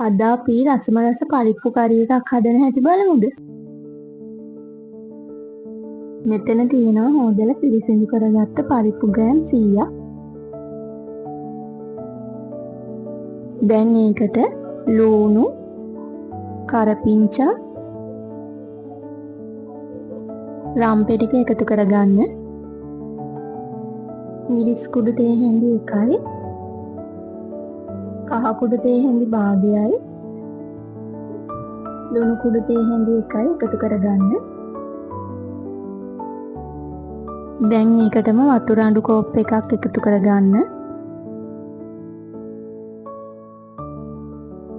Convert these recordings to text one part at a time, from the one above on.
අද අපි රසම රස පරිප්පු කරි එකක් හදන හැටි බලමුද? මෙතන තියෙනවා හොදලා පිරිසිදු කරගත්ත පරිප්පු ග්‍රෑම් 100ක්. දැන් ඒකට ලූණු, කරපිංචා, රම්පෙ ටික එකතු කරගන්න. මිරිස් කුඩු තේ හැඳි එකයි, කහ කුඩු තේ හැඳි භාගයයි, ලුණු කුඩු තේ හැඳි එකයි එකතු කරගන්න. දැන් ඒකටම වතුර අඬු කෝප් එකක් එකතු කරගන්න.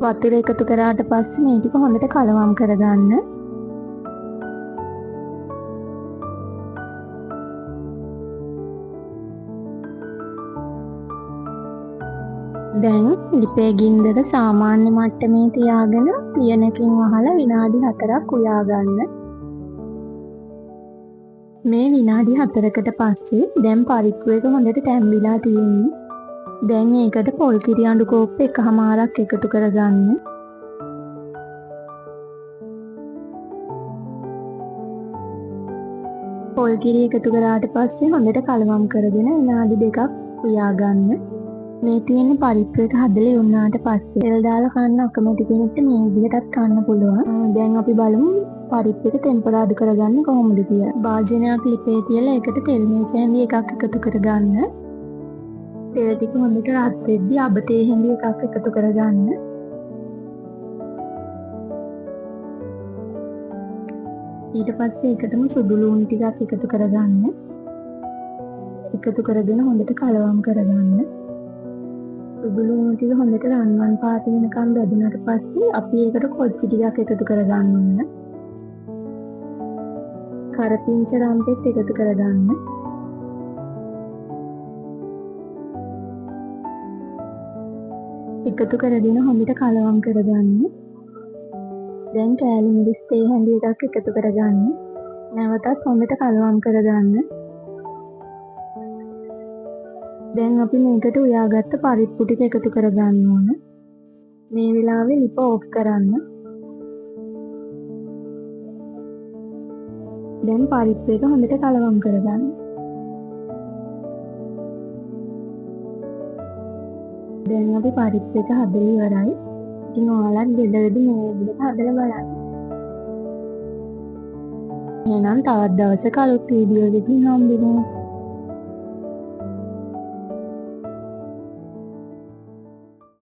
වතුර එකතු කරාට පස්සේ මේ ටික හොඳට කලවම් කරගන්න. දැන් ලිපේ ගින්දර සාමාන්‍ය මට්ටමේ තියාගෙන පියනකින් වහලා විනාඩි 4ක් උයා ගන්න. මේ විනාඩි 4කට පස්සේ දැන් පරිප්පු එක හොඳට තැම්බිලා තියෙන්නේ. දැන් ඒකට පොල් කිරි අඬු කෝප්ප එකහමාරක් එකතු කරගන්න. පොල් කිරි එකතු කරාට පස්සේ හොඳට කලවම් කරගෙන විනාඩි 2ක් උයා ගන්න. මේ තියෙන පරිප්පු එක හදලා ඉවරනාට පස්සේ තෙල් දාලා කන්න අකමැති කෙනෙක්ට මේ විදිහටත් කන්න පුළුවන්. දැන් අපි බලමු පරිප්පු එක තෙම්පරාදු කරගන්නේ කොහොමද කියලා. භාජනයක් ලිපේ තියලා ඒකට තෙල් මේස හැඳි එකක් එකතු කරගන්න. තෙල් ටික හොඳට රත් වෙද්දි අබ තේ හැඳි එකක් එකතු කරගන්න. ඊට පස්සේ ඒකටම සුදු ලුණු ටිකක් එකතු කරගන්න. එකතු කරගෙන හොඳට කලවම් කරගන්න. සුදු ලුණු ටික හොඳට රන්වන් පාට වෙනකම් බැදුනට පස්සේ අපි ඒකට කොච්චි ටිකක් එකතු කරගන්න ඕන. කරපිංච රම්පෙත් එකතු කරගන්න. එකතු කරගෙන හොඳට කලවම් කරගන්න. දැන් කෑලි මිරිස් තේ හැඳි එකක් එකතු කරගන්න. නැවතත් හොඳට කලවම් කරගන්න. දැන් අපි මේකට උයාගත්ත පරිප්පු ටික එකතු කරගන්න ඕන. මේ වෙලාවේ ලිප ඕෆ් කරන්න. දැන් පරිප්පු එක හොඳට කලවම් කරගන්න. දැන් අපි පරිප්පු එක හදලා ඉවරයි. ඉතින් ඔයාලත් ගෙදරදී මේ විදිහට හදලා බලන්න. එහෙනම් තවත් දවසක අලුත් වීඩියෝ එකකින් හම්බෙමු.